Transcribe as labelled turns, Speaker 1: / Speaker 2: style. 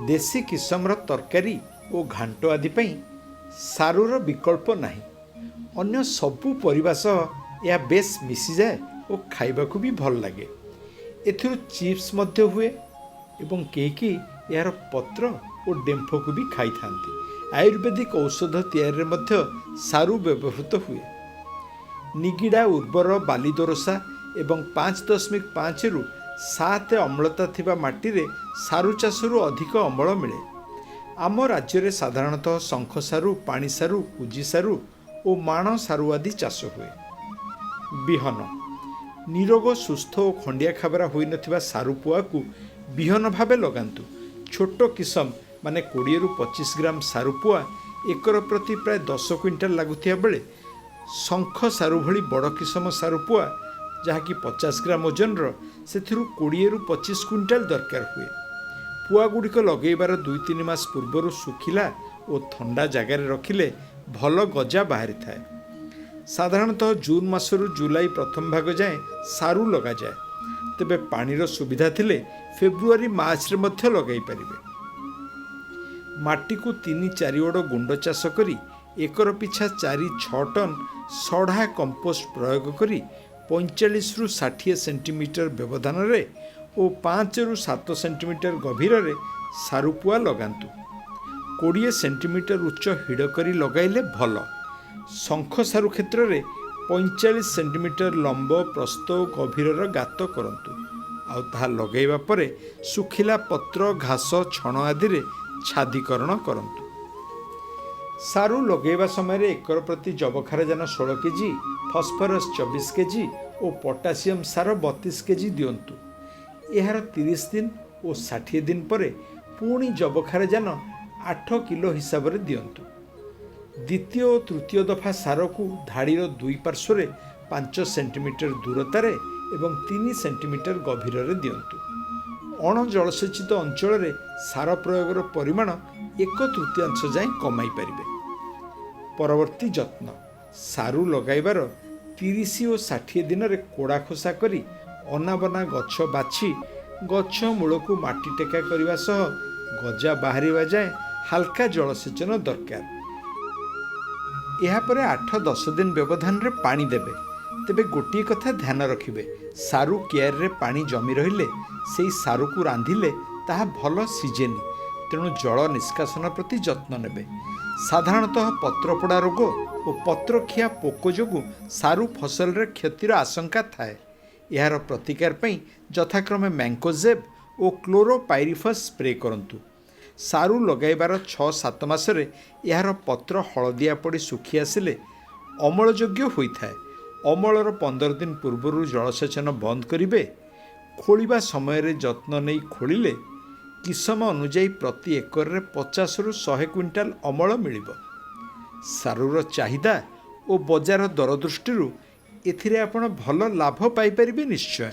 Speaker 1: ଦେଶୀ କିସମର ତରକାରୀ ଓ ଘାଣ୍ଟ ଆଦି ପାଇଁ ସାରୁର ବିକଳ୍ପ ନାହିଁ। ଅନ୍ୟ ସବୁ ପରିବା ସହ ଏହା ବେଶ୍ ମିଶିଯାଏ ଓ ଖାଇବାକୁ ବି ଭଲ ଲାଗେ। ଏଥିରୁ ଚିପ୍ସ ମଧ୍ୟ ହୁଏ ଏବଂ କେହି କେହି ଏହାର ପତ୍ର ଓ ଡେମ୍ଫକୁ ବି ଖାଇଥାନ୍ତି। ଆୟୁର୍ବେଦିକ ଔଷଧ ତିଆରିରେ ମଧ୍ୟ ସାରୁ ବ୍ୟବହୃତ ହୁଏ। ନିଗିଡ଼ା, ଉର୍ବର, ବାଲି ଦୋରସା ଏବଂ 5.5ରୁ 7 ଅମ୍ଳତା ଥିବା ମାଟିରେ ସାରୁ ଚାଷରୁ ଅଧିକ ଅମଳ ମିଳେ। ଆମ ରାଜ୍ୟରେ ସାଧାରଣତଃ ଶଙ୍ଖ ସାରୁ, ପାଣି ସାରୁ, କୁଜି ସାରୁ ଓ ମାଣ ସାରୁ ଆଦି ଚାଷ ହୁଏ। ବିହନ: ନିରୋଗ, ସୁସ୍ଥ ଓ ଖଣ୍ଡିଆ ଖାବରା ହୋଇନଥିବା ସାରୁ ପୁଆକୁ ବିହନ ଭାବେ ଲଗାନ୍ତୁ। ଛୋଟ କିସମ ମାନେ 20ରୁ 25 ଗ୍ରାମ ସାରୁ ପୁଆ ଏକର ପ୍ରତି ପ୍ରାୟ 10 କୁଇଣ୍ଟାଲ ଲାଗୁଥିବା ବେଳେ ଶଙ୍ଖ ସାରୁ ଭଳି ବଡ଼ କିସମ ସାରୁ ପୁଆ, ଯାହାକି 50 ଗ୍ରାମ ଓଜନର, ସେଥିରୁ 20ରୁ 25 କୁଇଣ୍ଟାଲ ଦରକାର ହୁଏ। ପୁଆଗୁଡ଼ିକ ଲଗାଇବାର 2-3 ମାସ ପୂର୍ବରୁ ଶୁଖିଲା ଓ ଥଣ୍ଡା ଜାଗାରେ ରଖିଲେ ଭଲ ଗଜା ବାହାରିଥାଏ। ସାଧାରଣତଃ ଜୁନ୍ ମାସରୁ ଜୁଲାଇ ପ୍ରଥମ ଭାଗ ଯାଏଁ ସାରୁ ଲଗାଯାଏ। ତେବେ ପାଣିର ସୁବିଧା ଥିଲେ ଫେବୃଆରୀ, ମାର୍ଚ୍ଚରେ ମଧ୍ୟ ଲଗାଇ ପାରିବେ। ମାଟିକୁ 3-4 ଓଡ଼ ଗୁଣ୍ଡ ଚାଷ କରି ଏକର ପିଛା 4-6 ଟନ୍ ସଢ଼ା କମ୍ପୋଷ୍ଟ ପ୍ରୟୋଗ କରି 45ରୁ 60 ସେଣ୍ଟିମିଟର ବ୍ୟବଧାନରେ ଓ 5ରୁ 7 ସେଣ୍ଟିମିଟର ଗଭୀରରେ ସାରୁ ପୁଆ ଲଗାନ୍ତୁ। 20 ସେଣ୍ଟିମିଟର ଉଚ୍ଚ ହିଡ଼ କରି ଲଗାଇଲେ ଭଲ। ଶଙ୍ଖ ସାରୁ କ୍ଷେତ୍ରରେ 45 ସେଣ୍ଟିମିଟର ଲମ୍ବ, ପ୍ରସ୍ଥ ଓ ଗଭୀରର ଗାତ କରନ୍ତୁ। ଆଉ ତାହା ଲଗାଇବା ପରେ ଶୁଖିଲା ପତ୍ର, ଘାସ, ଛଣ ଆଦିରେ ଛାଦୀକରଣ କରନ୍ତୁ। ସାରୁ ଲଗାଇବା ସମୟରେ ଏକର ପ୍ରତି ଯବକ୍ଷାରଜାନ 16 କେଜି, ଫସ୍ଫରସ୍ 24 କେଜି ଓ ପଟାସିୟମ୍ ସାର 32 କେଜି ଦିଅନ୍ତୁ। ଏହାର 30 ଦିନ ଓ 60 ଦିନ ପରେ ପୁଣି ଯବକ୍ଷାରଜାନ 8 କିଲୋ ହିସାବରେ ଦିଅନ୍ତୁ। ଦ୍ୱିତୀୟ ଓ ତୃତୀୟ ଦଫା ସାରକୁ ଧାଡ଼ିର ଦୁଇ ପାର୍ଶ୍ୱରେ 5 ସେଣ୍ଟିମିଟର ଦୂରତାରେ ଏବଂ 3 ସେଣ୍ଟିମିଟର ଗଭୀରରେ ଦିଅନ୍ତୁ। ଅଣଜଳସେଚିତ ଅଞ୍ଚଳରେ ସାର ପ୍ରୟୋଗର ପରିମାଣ ଏକ ତୃତୀୟାଂଶ ଯାଏଁ କମାଇ ପାରିବେ। ପରବର୍ତ୍ତୀ ଯତ୍ନ: ସାରୁ ଲଗାଇବାର 30 ଓ 60 ଦିନରେ କୋଡ଼ା ଖୋସା କରି ଅନାବନା ଗଛ ବାଛି ଗଛ ମୂଳକୁ ମାଟି ଟେକା କରିବା ସହ ଗଜା ବାହାରିବା ଯାଏଁ ହାଲକା ଜଳସେଚନ ଦରକାର। ଏହାପରେ 8-10 ଦିନ ବ୍ୟବଧାନରେ ପାଣି ଦେବେ। ତେବେ ଗୋଟିଏ କଥା ଧ୍ୟାନ ରଖିବେ, ସାରୁ କିଆରିରେ ପାଣି ଜମି ରହିଲେ ସେଇ ସାରୁକୁ ରାନ୍ଧିଲେ ତାହା ଭଲ ସିଝେନି। ତେଣୁ ଜଳ ନିଷ୍କାସନ ପ୍ରତି ଯତ୍ନ ନେବେ। ସାଧାରଣତଃ ପତ୍ରପୋଡ଼ା ରୋଗ ଓ ପତ୍ରଖିଆ ପୋକ ଯୋଗୁଁ ସାରୁ ଫସଲରେ କ୍ଷତିର ଆଶଙ୍କା ଥାଏ। ଏହାର ପ୍ରତିକାର ପାଇଁ ଯଥାକ୍ରମେ ମ୍ୟାଙ୍କୋଜେବ୍ ଓ କ୍ଲୋରୋପାଇରିଫସ୍ ସ୍ପ୍ରେ କରନ୍ତୁ। ସାରୁ ଲଗାଇବାର 6-7 ମାସରେ ଏହାର ପତ୍ର ହଳଦିଆ ପଡ଼ି ଶୁଖି ଆସିଲେ ଅମଳଯୋଗ୍ୟ ହୋଇଥାଏ। ଅମଳର 15 ଦିନ ପୂର୍ବରୁ ଜଳସେଚନ ବନ୍ଦ କରିବେ। ଖୋଳିବା ସମୟରେ ଯତ୍ନ ନେଇ ଖୋଳିଲେ କିସମ ଅନୁଯାୟୀ ପ୍ରତି ଏକରରେ 50ରୁ 100 କୁଇଣ୍ଟାଲ ଅମଳ ମିଳିବ। ସାରୁର ଚାହିଦା ଓ ବଜାର ଦର ଦୃଷ୍ଟିରୁ ଏଥିରେ ଆପଣ ଭଲ ଲାଭ ପାଇପାରିବେ ନିଶ୍ଚୟ।